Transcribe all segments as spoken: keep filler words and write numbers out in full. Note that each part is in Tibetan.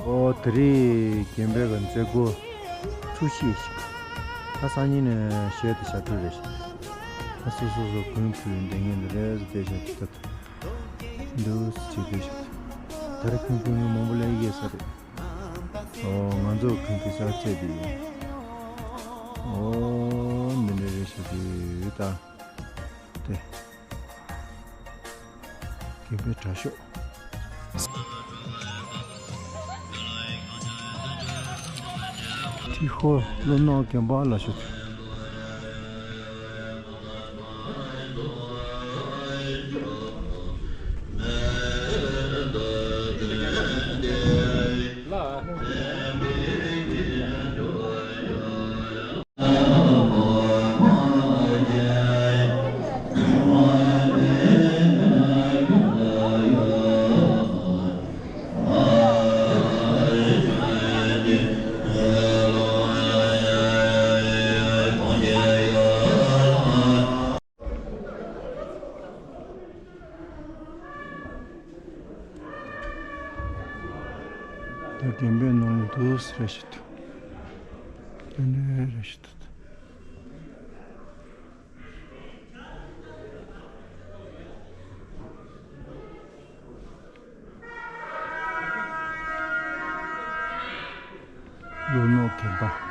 ཨོ་དེ་རིང་དགོན་པའི་གི་མཛད་སྒོ་འཁྲུག་ཤིག་ཤིག་ད་སང་ཉིན་ནས་གཞས་དང་ཞབས་བྲོ་རེད་ཤག་ད་སོ་སོ་སོ་གུང་ཕུལ་འདི་ངན་འདི་རེས་བསྡད་ཤག་ད་འདུག་སེ་བྱས་བསྡད་ཤག་ད་རེས་གུང་ཕུལ་མི་མང་པོ་སླེབས་ཡོད་ས་རེད། ཨོ་ང་ཚོ་གུང་ཕུལ་ས་ཚད་འདི་ཡིན། ཨོ་འདི་འདྲ་རེད་ཤག་དེ་ད་དེ། དགོན་པའི་གྲྭ་ཤོག་ཏི་ཧོ་ལོ་ནོ་དགོན་པ་ལ་ཤོག་ད་དགོན་པའི་ནང་ལ་འདུག་སེ་རེ་ཞིག་འདུག་དེ་འདྲ་རེ་ཞིག་འདུག་ལོ་ནོ་དགོན་པ།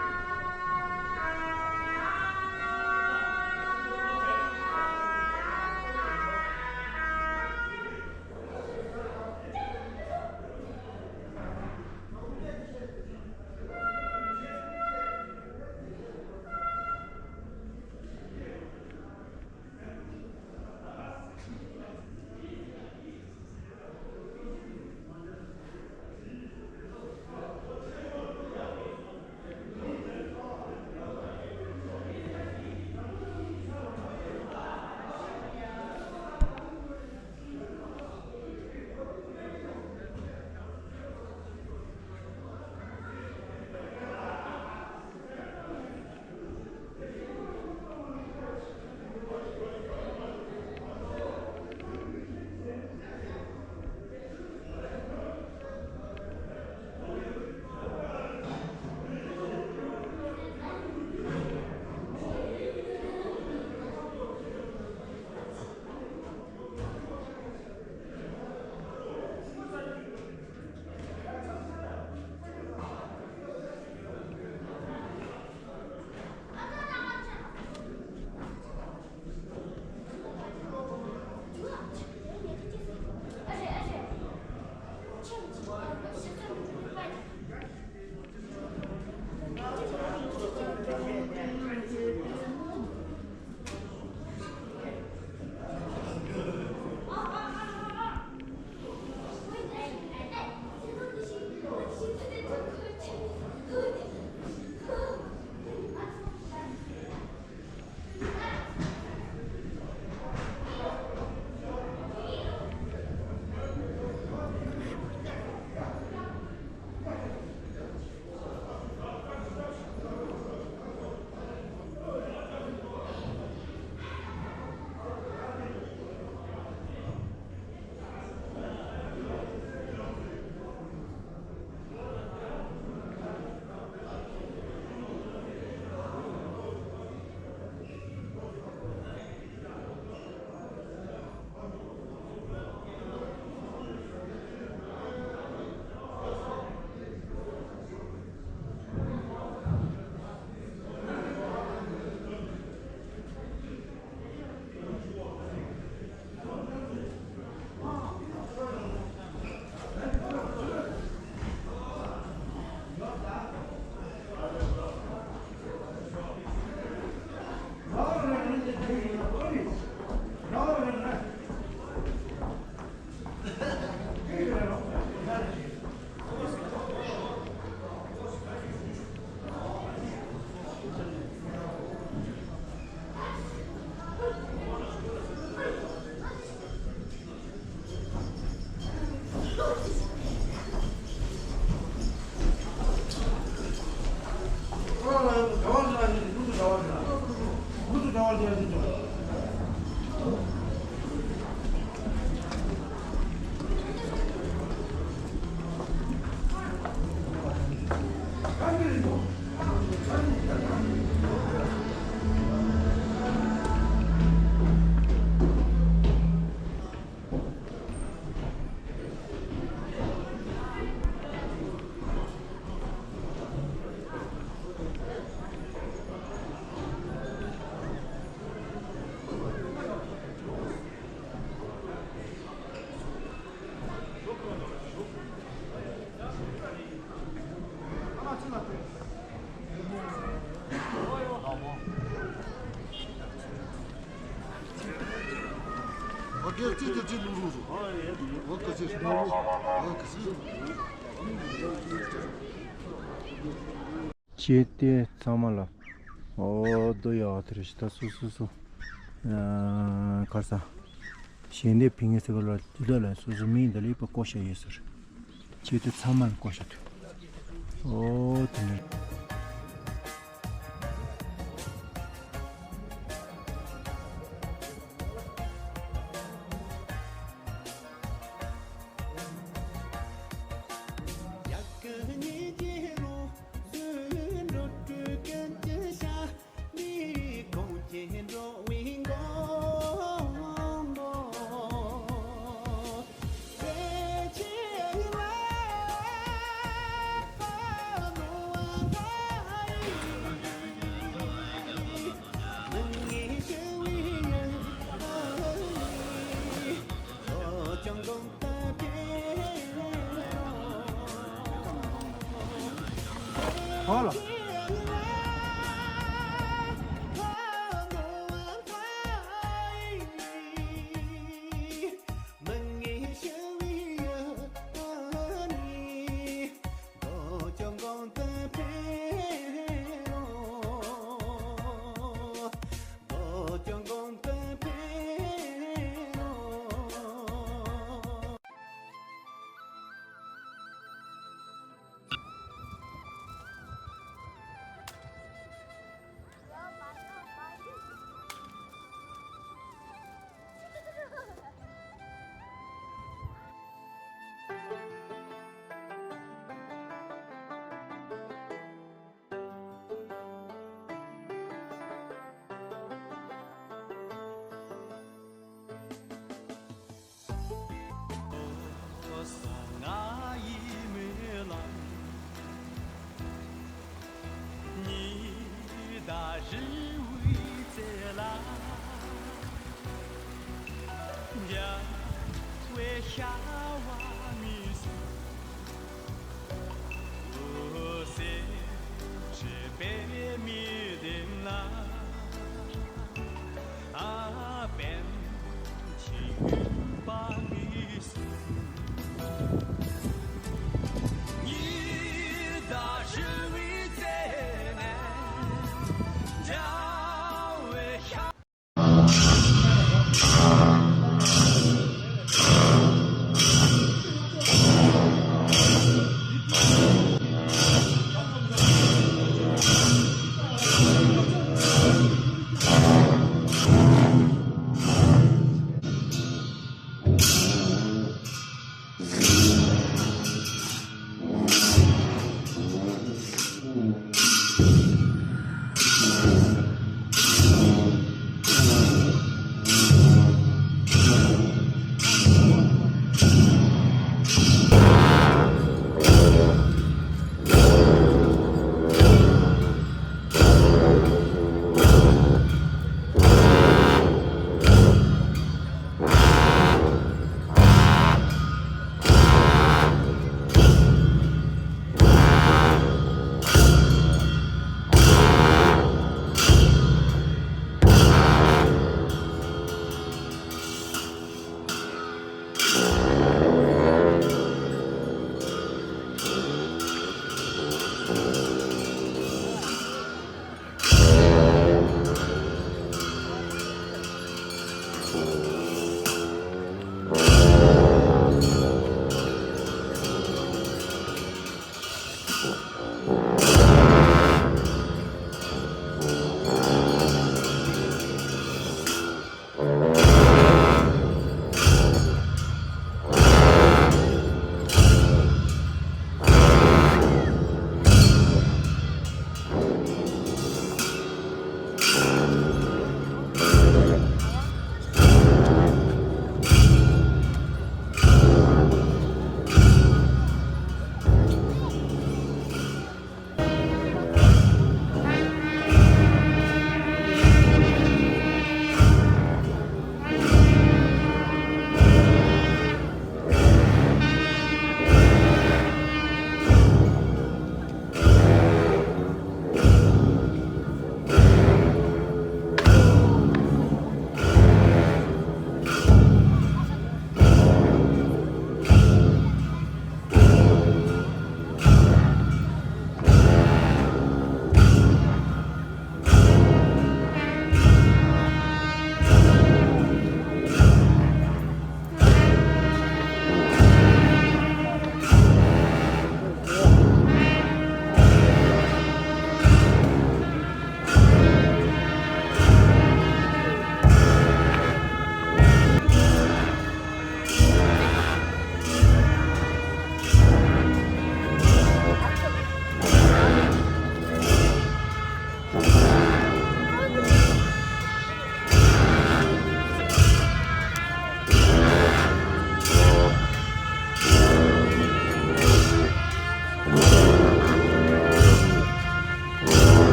ཅེས་དེ་ཚང་མ་ལ། ཨོ་དོ་ཡག་དེ་རེད། ད་སོ་སོ་སོ། ཨ་ག་རེ་ཟ། ཞལ་འདེབས་ཕུལ་མཁན་ཟེར་བ་ལ་དེ་དག་ལ་སོ་སོ་མིང་འདི་ལ་ཡོད་པ་བཀོད་བཞག་ཡོད་ཟེར། ཅེས་དེ་ཚང་མ་ལ་བཀོད་བཞག་འདུག་ཨོ་དེ་ནས།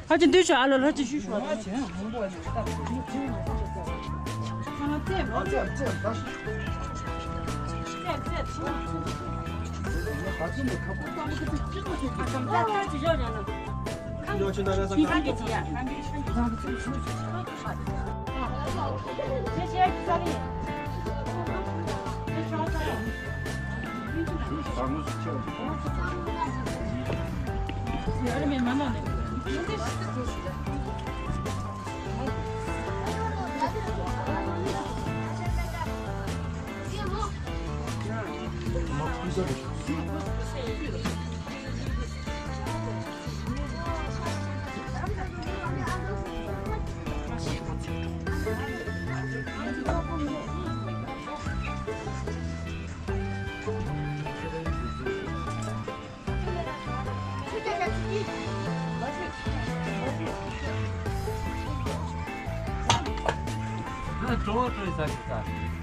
ལྷ་ཅིག་འདུས་ཤོག་ཨ་ལོ་ལྷ་ཅིག་ཞུ་ཤོག་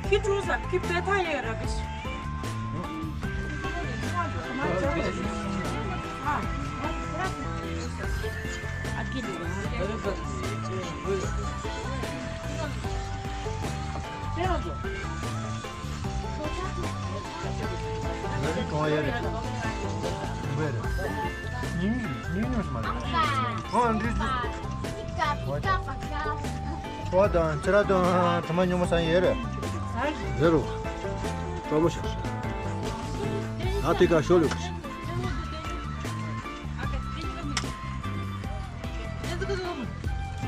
ཁྱི་ཀྲུང་ས་ཁྱི་པད་ཐ་ཡེ་ར་གི་ཤི། ང་རི་གྲོང་ཡ་རེད། འབའ་རེད། ཉིན་ཉིན་ཉིན་མ་རེད། ཨོ་འདི། ཁོ་དང་ཁྱེད་རང་དང་གྲོ་མ་ཉོ་མ་སང་ཡོད་རེད། ཡོད་རོ། སྤྲོ་པོ་ཤག་ད་དེ་ག་ཤོ་ལུགས།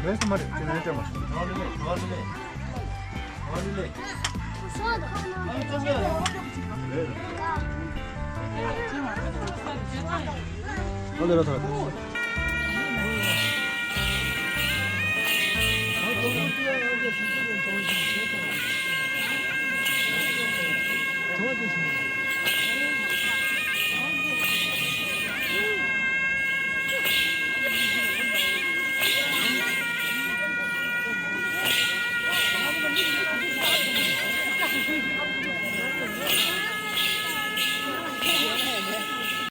རེས་མ་རེད་ཁྱེད་རང་ཅག་མ།